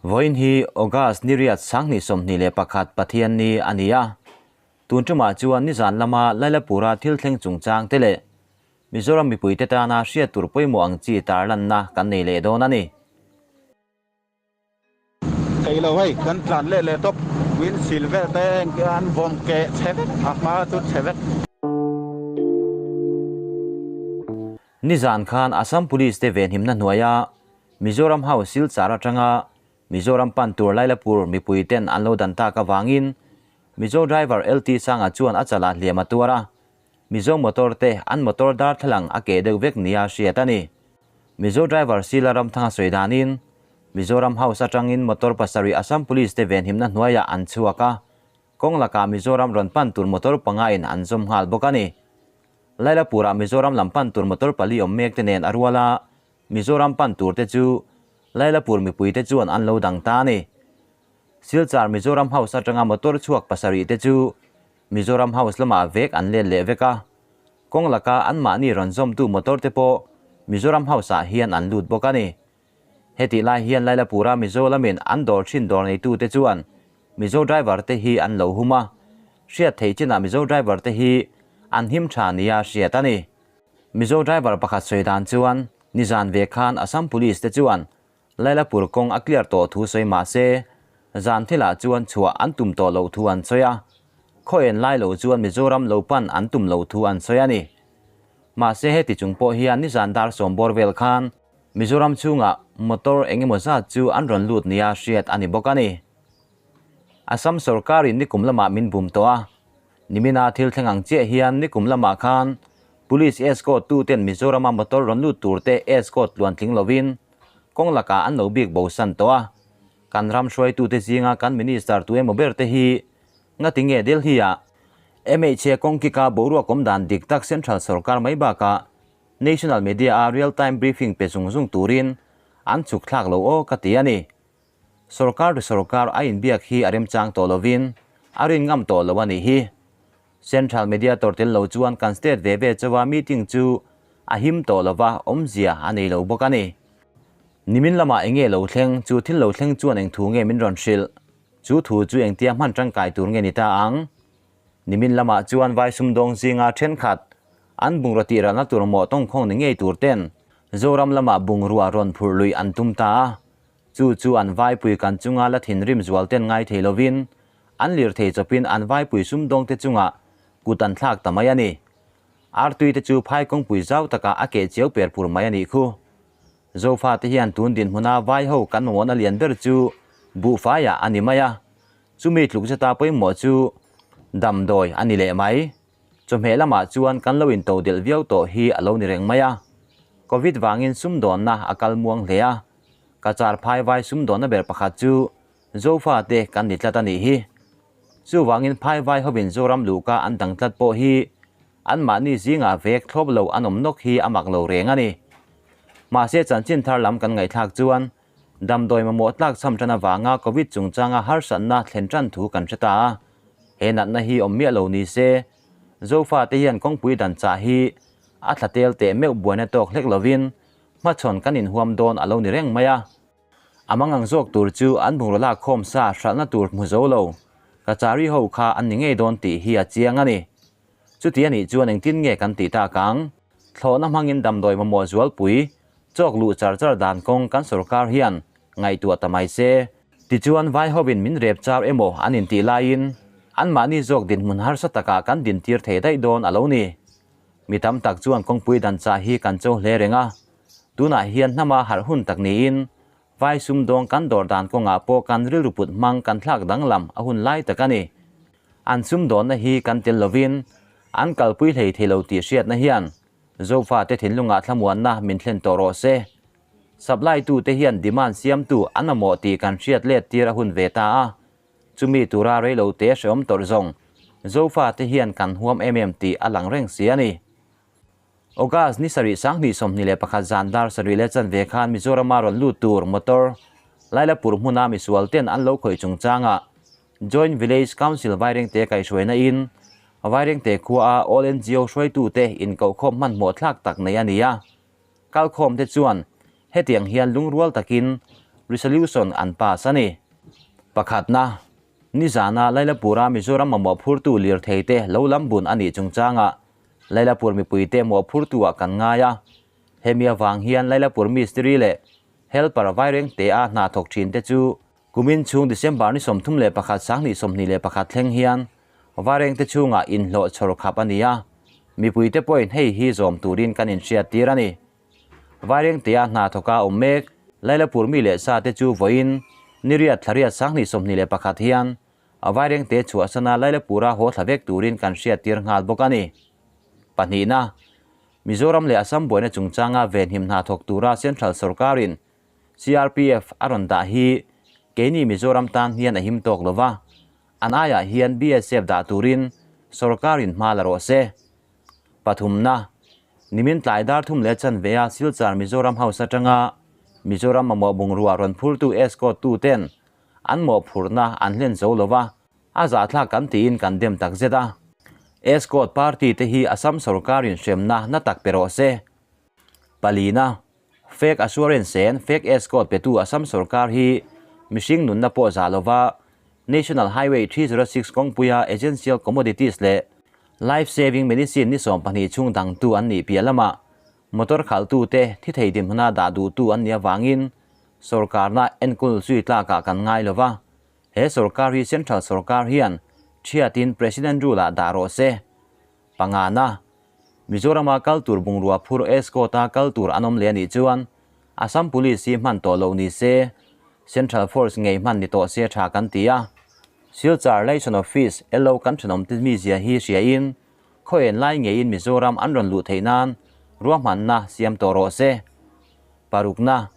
Vawiin hi August ni riat 2021 Pathianni a ni a. Tun tumah chuan nizan lama Lailapura thil thleng chungchang te leh Mizoram mipuite tana hriat tur pawimawh ang chi tarlanna kan nei leh dawn a ni. Thei lo hei, kan tlan leh leh tawp. Windshield vel te an vawm keh chhe vek, a hma chu chhe vek. Nizan khan Assam Police te venhimna hnuaia Mizoram House Silchar atanga Mizoram pan tur Lailapur mipui ten an lo dan tak avangin Mizo driver LT Sanga chuan a chalah hliam a tuar a, Mizo motor te an motor darthlalang a keh deuh vek nia hriat a ni. Mizo driver Sila Ramthanga sawi danin Mizoram House atangin motor pasarih Assam Police te venhimna hnuaiah an chhuak a, kawng lakah Mizoram rawn pan tur motor panga in an zawm nghal bawk a ni. Lailapurah Mizoram lam pan tur motor pali awm mek te nen a rual a, Mizoram pan tur te chu Lailapur mipui te chuan an lo dang ta a ni. Silchar Mizoram House atanga motor chhuak pasarih te chu Mizoram House lamah vek an let leh vek a, kawng laka anmahni rawn zawmtu motor te pawh Mizoram House ah hian an lut bawk a ni. Hetih lai hian Lailapura Mizo lamin an dawr thin dawr neitute chuan Mizo driver te hi an lo hum a, hriat theih chinah Mizo driver te hi an him tha nia hriat a ni. Mizo driver pakhat sawi dan chuan nizan ve khan Assam Police te chuan Lailapur kawng a clear tawh thu sawi mah se zan thilah chuan chhuah an tum tawh loh thu an sawi a, khaw en lai lo chuan Mizoram lo pan an tum loh thu an sawi a ni. Mahse heti chung pawh hian nizan dar sawm bawr vel khan Mizoram chhungah motor eng emaw zat chu an rawn lut nia hriat a ni bawk a ni. Assam sorkarin nikum lamah min bum tawh a, nimina thil thleng ang chiah hian nikum lamah khan Police escort tuten Mizorama motor rawn lut turte escort tluan tling lovin kawng lakah an lo bik bosan tawh a. Kan ram hruaitute zinga kan Minister tu emaw ber te hi ngati nge Delhi-ah MHA kawng kika boruak awm dan dik tak Central sorkar mai bakah National Media-a real time briefing pe zung zung turin an chhuk thlak lo aw ka ti a ni. Sorkar to sorkar a inbiak hi a remchang tawh lovin a rin ngam tawh lo a nih hi. Central Media tawr tel lo chuan kan state ve ve chawa meeting chu a him tawh lova awmzia a nei lo bawk a ni. Nimin lamah enge lo thleng chu thil lo thleng chuan eng thu nge min rawn hrilh? Chu thu chu engtia hman tangkai tur nge ni ta ang? Nimin lamah chuan vai sumdawng zinga thenkhat an bungraw tih ralna tur mawh tawngkhawng ni ngei tur ten Zoram lamah bungrua rawn phurh luih an tum ta a. Chu chu an vaipui kan chunga la thinrim zual ten ngai thei lovin an lirthei chawpin an vaipui sumdawngte chungah kut an thlak ta mai a ni. Artui te chu phai kawngpui zau takah a keh chiau per pur mai a nih khu. Zofa te hian tun dinhmuna vai ho kan mamawhna lian ber chu buhfaiah a ni mai a. Chumi tluk zeta pawimawh chu damdawi a ni leh mai. Chawhmeh lamah chuan kan lo into delh viau tawh hi a lo ni reng mai a. Covid vangin sumdawnna a kal muang hle a. Ka char phai vai sumdawnna ber pakhat chu Zofa te kan ni tlat a nih hi. Chuvangin phai vai hovin Zoram luhka an dang tlat pawh hi anmahni zingah vek thlawp lo an awm nawk hi a mak lo reng a ni. Mahse chanchin thar lam kan ngaihthlak chuan Damdawi mamawh tlak chham tan avanga Covid chungchanga harsatna thlen tan thu kan hre ta a, he natna hi awm miah lo ni se, Zofate hian kawngpui dan chah hi a thla tel teh meuh buaina tawk hlek lovin hmachhawn kan inhuam dawn a lo ni reng mai a. A mangang zawk tur chu an bungraw lak khawm sa hralhna tur hmu zo lo Kachari ho kha an ni ngei dawn tih hi a chiang a ni. Chuti a nih chuan engtin nge kan tih tak ang? Thlawhna hmangin damdawi mamawh zualpui Chawk luh char char dan kawng kan sorkar hian ngaihtuah ta mai se. Tichuan vai hovin min rep char emaw an intih laiin anmahni zawk dinhmun harsa takah kan dintir thei daih dawn a lo ni. Mi tam tak chuan kawngpui dan chah hi kan cho hle reng a, tunah hian hnama harh hun tak niin vai sumdawng kan dawr dan kawngah pawh kan rilru put hmang kan thlak danglam a hun lai tak a ni. An sumdawnna hi kan tel lovin an kalpui hlei thei lo tih hriatna hian Zofate thinlungah thlamuanna min thlen tawh rawh se. Supply tute hian demand siamtu an mamawh tih kan hriat let tir a hun ve ta a. Chumi tura reilo te hreawm tawrh zawng Zofate hian kan huam em em tih a lang reng si a ni. August ni sarih 2021 zan dar sarih leh chanve khan Mizorama rawn lut tur motor Lailapur hmuna misual ten an lo khawih chungchangah Joint Village Council Vairengte kaihhruaina in Vairengte khua a All NGO hruaitute inkohkhawm hmanhmawh thlak tak nei a ni a. Kalkhawmte chuan hetiang hian lungrual takin Resolution an pass a ni. Pakhatna, Nizana Lailapura Mizoram mamawh phurtu lirtheite lo lam bun a nih chungchangah Lailapur mipuite mawhphurtu-ah kan ngai a. Hemi avang hian Lailapur mistiri leh helper vairengte-a hna thawk thinte chu kumin chhung December ni 31 2021 thleng hian vairengte chhungah inhlawh chhawr khap a ni a, mipuite pawhin hei hi zawm turin kan inhriattir a ni. Vairengtea hna thawka awm mek Lailapur mi leh sa te chu vawiin niriat thlariat 2021 hian a Vairengte chhuahsana Lailapura haw thla vek turin kan hriattir nghal bawk a ni. Pahnihna, Mizoram leh Assam buaina chungchanga venhim hna thawk tura Central sorkarin CRPF a rawn dah hi keini Mizoram tan hian a him tawk lo va, an aiah hian BSF dah turin sorkarin hma la rawh se. Pathumna, Nimin tlai dar thum leh chanve a Silchar Mizoram House atanga Mizoram mamawh bungrua rawn phurtu escort tu ten an mawhphurhna an hlen zo lo va, a zahthlak kan tiin kan dem tak zet a. Escort party te hi Assam sorkarin hremna na tak pe rawh se. Palina, Fake assurance en fake escort petu Assam sorkar hi mihring nunna pawh zah lova National Highway 306 kawngpuia essential commodities leh life saving medicine ni 12 chhung dangtu an nih piah lamah motor khalhtute thi thei dinhmuna dah duhtu an nih avangin sorkarna enkawl zui tlakah kan ngai lova. He sorkar hi central sorkar hian thiatin President rule ah dah rawh se. Pangana, Mizorama kal tur bungrua phur escort-a kal tur an awm leh a nih chuan Assam Police hi hman tawh loh ni se, Central Force ngei hman ni tawh se tha kan ti a. Silchar Liaison Office, LO, kan thenawmte mizia hi hriain khaw en lai ngeiin Mizoram an rawn luh theih nan ruahmanna siam tawh rawh se. Parukna,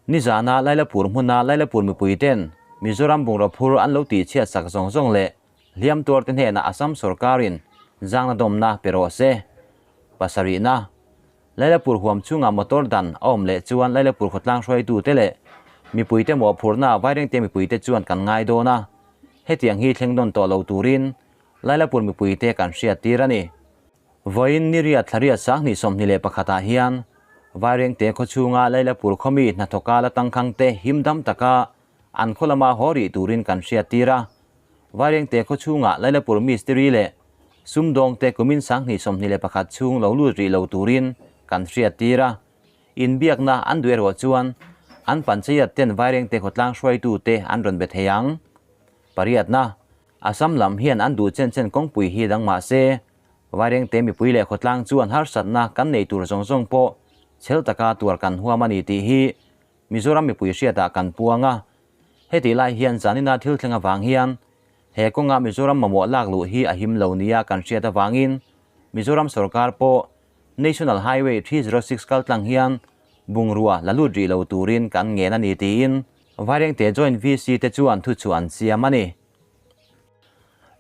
Nizana Lailapur hmuna Lailapur mipuiten Mizoram bungraw phur an lo tihchhiat sak zawng zawng leh hliam tuarte hnenah Assam sorkarin zangna dawmna pe rawh se. Pasarihna, Lailapur huam chhungah motor dan a awm leh chuan Lailapur khawtlang hruaitute leh mipuite mawhphurhna Vairengte mipuite chuan kan ngai dawn a, hetiang hi thleng dawn tawh lo turin Lailapur mipuite kan hriattir a ni. Vawiin ni riat thlariat 2021 ah hian Vairengte khaw chhunga Lailapur khawmi hnathawka la tangkhangte himdam taka an khaw lama haw rih turin kan hriattir a. Vairengte khaw chhungah Lailapur mistiri leh sumdawngte kumin 2021 chhung lo lut rih lo turin kan hriattir a. Inbiakna an duh erawh chuan an panchayat ten Vairengte khawtlang hruaitute an rawn be thei ang. Pariatna, Assam lam hian an duh chen chen kawngpui hi dang mah se, Vairengte mipui leh khawtlang chuan harsatna kan nei tur zawng zawng pawh chhel taka tuar kan huam a ni tih hi Mizoram mipui hriatah kan puang a. Heti lai hian zanina thil thleng avang hian he kawnga Mizoram mamawh lak luh hi a him lo nia kan hriat avangin Mizoram sorkar pawh National Highway 306 kaltlang hian bungrua la lut rih lo turin kan ngen a ni tiin Vairengte Joint VC te chuan thu chu an siam a ni.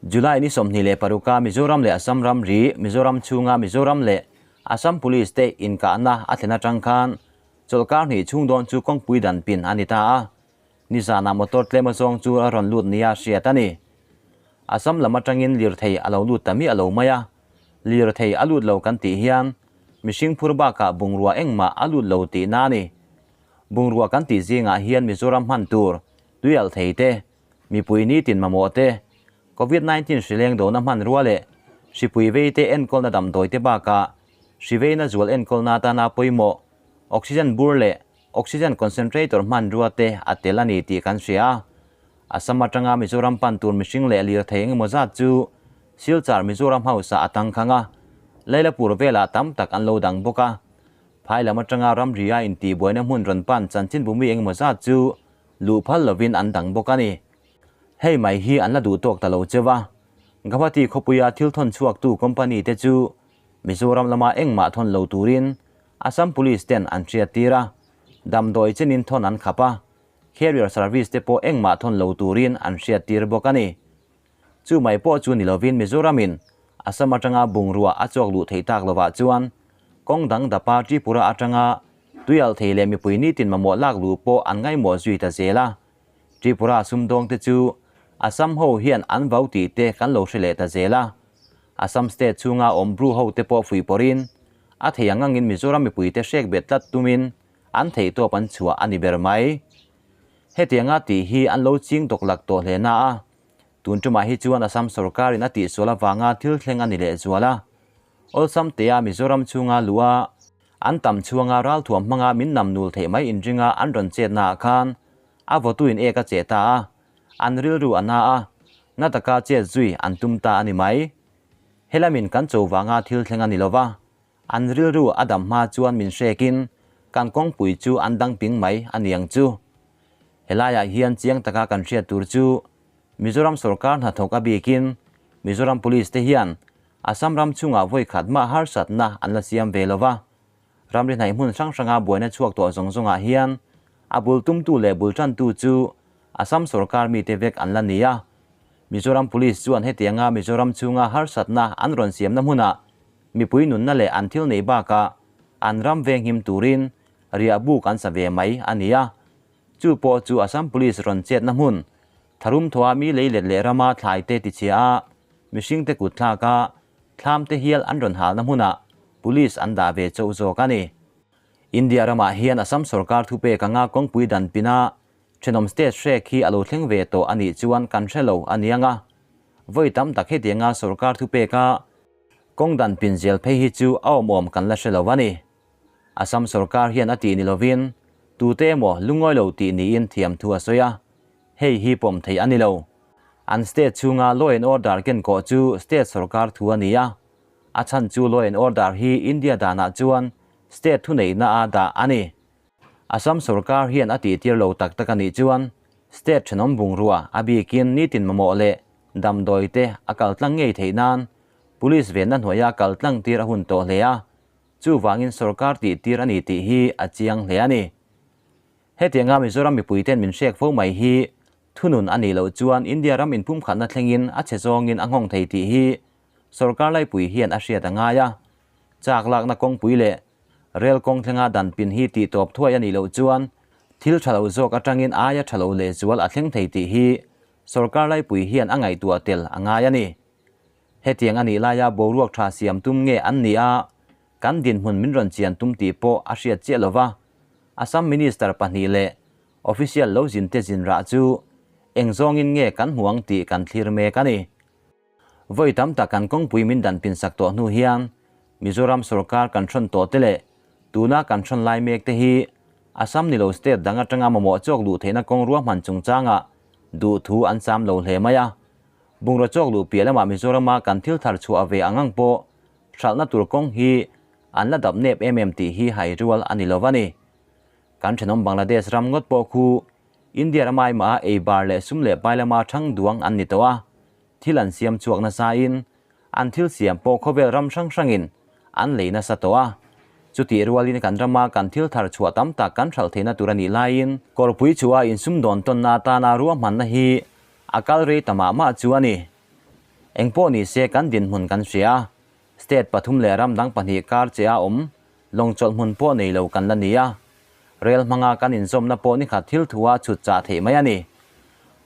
July ni 26 a Mizoram leh Assam ramri Mizoram chhunga Mizoram leh Assam Police te inkahna a thlen atang khan chawlhkar hnih chhung dawn chu kawngpui dan pin a ni ta a, nizanah motor tlem azawng chu a rawn lut nia hriat a ni. Assam lam atangin lirthei a lo lut ta miah lo mai a, lirthei a lut lo kan tih hian mihring phur bakah bungrua engmah a lut lo tihna a ni. Bungrua kan tih zingah hian Mizoram hman tur tuialh thei te, mipui nitin mamawh te, Covid-19 hrileng dona hmanrua leh hripui vei te enkawlna damdawi te bakah hriveina zual enkawlna atana pawimawh oxygen bur leh oxygen concentrator hmanrua te a tel a ni tih kan hria a. Assam atanga Mizoram pan tur mihring leh lirthei engemaw zat chu Silchar Mizoram House ah a tangkhang a, Lailapur velah tam tak an lo dang bawk a. Phai lam atanga ramria intihbuaina hmun rawn pan chanchinbumi engemaw zat chu luh phal lovin an dang bawk a ni. Hei mai hi an la duh tawk ta lo cheu a, Guwahati khawpuia thil thawn chhuaktu company te chu Mizoram lama engmah thawn lo turin Assam Police ten an hriattir a, damdawi chenin thawn an khap a, carrier service te pawh engmah thawn lo turin an hriattir bawk a ni. Chu mai pawh chu ni lovin Mizoramin Assam atanga bungrua a chawk luh theih tak lovah chuan kawng dang dapa Tripura atanga tuialh thei leh mipui nitin mamawh lak luh pawh an ngaimawh zui ta zel a. Tripura sumdawngte chu Assam ho hian an vau tih te kan lo hre leh ta zel a. Assam state chhunga awm Bru ho te pawh fuih pawrin a thei ang angin Mizoram mipuite hrek bet tlat tumin an theihtawp an chhuah a ni ber mai. Hetianga tih hi an lo ching tawk lak tawh hle na a, tun tumah hi chuan Assam sorkarin a tihsual avanga thil thleng a ni lehzual a. Awlsam tea Mizoram chhunga luh a, an tam chhuanga ralthuam hmanga min nam nul theih mai inringa an rawn chetnaah khan a vawtuin ek a cheh ta a, an rilru a na a, na taka chet zui an tum ta a ni mai. Helamin kan cho vanga thil thleng a ni lova, an rilru a dam hma chuan min hrekin kan kawngpui chu an dang ping mai a niang chu. Helaiah hian chiang taka kan hriat tur chu Mizoram sorkar hnathawk a bikin Mizoram Police te hian Assam ram chungah vawi khat mah harsatna an la siam ve lova, ramri hnaih hmun hrang hranga buaina chhuak tawh zawng zawngah hian a bul tumtu leh bul tantu chu Assam sorkar mite vek an la ni a. Mizoram Police chuan hetianga Mizoram chhunga harsatna an rawn siamna hmunah mipui nunna leh an thil neih bakah an ram venghim turin riahbuk an sa ve mai a ni a. Chu pawh chu Assam Police rawn chetna hmun tharum thawha mi leilet leh rama thlaite tichhia a, mihringte kut thlak a, thlamte hial an rawn halna hmunah Police an dah ve chauh zawk a ni. India ramah hian Assam sorkar thupek anga kawngpui dan pina thenawm state hrek hi a lo thleng ve tawh a nih chuan kan hre lo a niang a. Vawi tam tak hetianga sorkar thupeka kawng dan pin zel phei hi chu a awmawm kan la hre lo a ni. Assam sorkar hian a tih ni lovin tute emaw lungawi lo tih niin thiamthu a sawi a, hei hi pawm theih a ni lo. An state chhunga law and order ken kawh chu state sorkar thu a ni a, a chhan chu law and order hi India danah chuan state thuneihna a dah a ni. Assam sorkar hian a tihtir lo tak tak a nih chuan state thenawm bungrua a bikin nitin mamawh leh damdawi te a kaltlang ngei theih nan police venna hnuaia kaltlang tir a hun tawh hle a, Chuvangin sorkar tihtir a ni tih hi a chiang hle a ni. Hetianga Mizoram mipuiten min hrek fo mai hi thunun a nih loh chuan India ram inpumkhatna thlengin a chhe zawngin a nghawng thei tih hi sorkar laipui hian a hriat a ngai a. Chak lakna kawngpui leh rel kawng thlenga dan pin hi tihtawp thuai a nih loh chuan thil tha lo zawk atangin aia tha lo lehzual a thleng thei tih hi sorkar laipui hian a ngaihtuah tel a ngai a ni. Hetiang a nih laia boruak tha siam tum nge an ni a, kan dinhmun min rawn chian tum tih pawh a hriat chiah lo va. Assam Minister pahnih leh Official lo zin te zin rah chu eng zawngin nge kan hmu ang tih kan thlir mek a ni. Vawi tam tak kan kawngpui min dan pinsak tawh hnu hian Mizoram sorkar kan hrawn tawh te leh tuna kan hrawn lai mek te hi Assam ni lo state dang atanga mamawh chawk luh theihna kawng ruahman chungchangah duhthu an cham lo hle mai a. Bungraw chawk luh piah lamah Mizorama kan thil thar chhuah ve ang ang pawh hralhna tur kawng hi an la dap nep em em tih hi hai rual a ni lo va ni. Kan thenawm Bangladesh ram ngawt pawh khu India ram aimaha ei bar leh sum leh pai lama thang duang an ni tawh a, thil an siam chhuak nasain an thil siam pawh khawvel ram hrang hrangin an lei nasa tawh a. Chutih rualin kan rama kan thil thar chhuah tam tak kan hralh theihna tur a nih laiin kawrpui chhuah insumdawn tawnna atana ruahmanna hi A kal rei ta mah mah chu a ni. Eng pawh ni se kan dinhmun kan hria a, state pathum leh ram dang pahnih kar che a awm, lawng chawlh hmun pawh nei lo kan la ni a. Rel hmanga kan inzawmna pawh ni khat thil thua chhut chah theih mai a ni.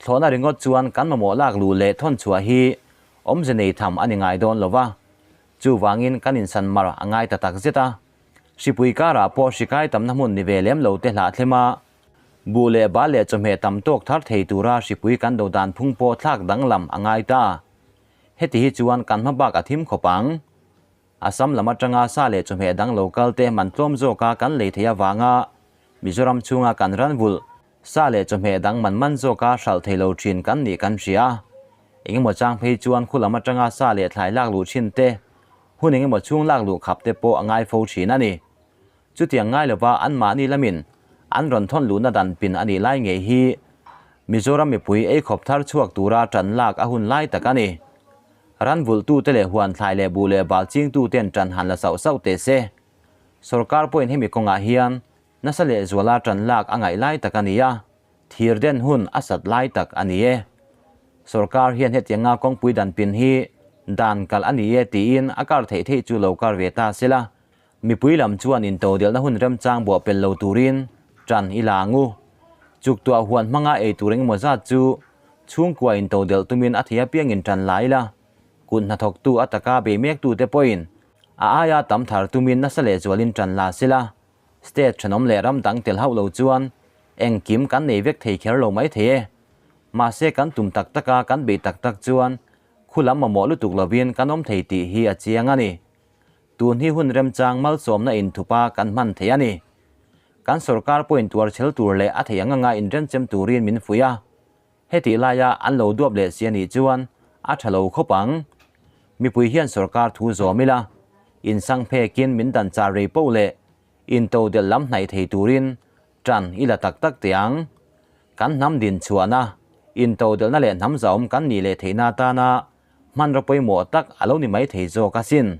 Thlawhna ringawt chuan kan mamawh lak luh leh thawn chhuah hi awmze nei tham a ni ngai dawn lo va, chuvangin kan insan mar a ngai ta tak zet a. Hripui karah pawh hrikai tamna hmun ni ve lem lo te hlahthlem a, Buh leh bal leh chawhmeh tam tawk thar thei tura hripui kan do dan phung pawh thlak danglam a ngai ta. Heti hi chuan kan hma bak a thim khawp ang. Assam lam atanga sa leh chawhmeh dang lo kal te man tlawm zawka kan lei theih avanga Mizoram chhunga kan ran vulh sa leh chawhmeh dang man man zawka hralh thei lo thin kan nih kan hria. Engemaw chang phei chuan khu lam atanga sa leh thlai lak luh thin te, hun engemaw chhung lak luh khap te pawh a ngai fo thin a ni. Chutiang ngai lova anmahni lamin an rawn thawn luhna dan pin a nih lai ngei hi Mizoram mipui eikhawp thar chhuak tura tan lak a hun lai tak a ni. Ran vulhtute leh huan thlai leh buh leh bal chingtuten tan han la sauh sauh teh se. Sorkar pawhin hemi kawngah hian nasa leh zuala tan lak a ngaih lai tak a ni a, thir den hun a sat lai tak a ni e. Sorkar hian hetianga kawngpui dan pin hi dan kalh a ni e tiin a kar theih theih chu lo kar ve ta sela. Mipui lam chuan intodelhna hun remchang buah pel lo turin ṭan i la ang u. Chuktuah huan hmanga ei tur engemaw zat chu chhungkua intodelh tumin a thei apiangin ṭan la ila, kut hnathawktu a taka bei mektute pawhin a aia tam thar tumin nasa lehzualin ṭan la sela, state ṭhenawm leh ram dang tel hauh lo chuan Engkim kan nei vek thei kher lo mai thei e. Mahse kan tum tak tak a, kan bei tak tak chuan khu lam mamawh lutuk lovin kan awm thei tih hi a chiang a ni. Tun hi hun remchang malsawmna inthupa kan hman thei a ni. Kan sorkar pawhin tuarchhel tur leh a theih ang anga inrenchem turin min fuih a. Hetih laia an lo duap leh si a nih chuan a tha lo khawp ang. Mipui hian sorkar thu zawm ila, insang phekin min dan char rei poh leh intodelh lam hnaih thei turin tan i la tak tak teh ang. Kan hnam din chhuahna, intodelhna leh hnam zahawm kan nih leh theihna atana hmanraw pawimawh tak a lo ni mai thei zawk asin.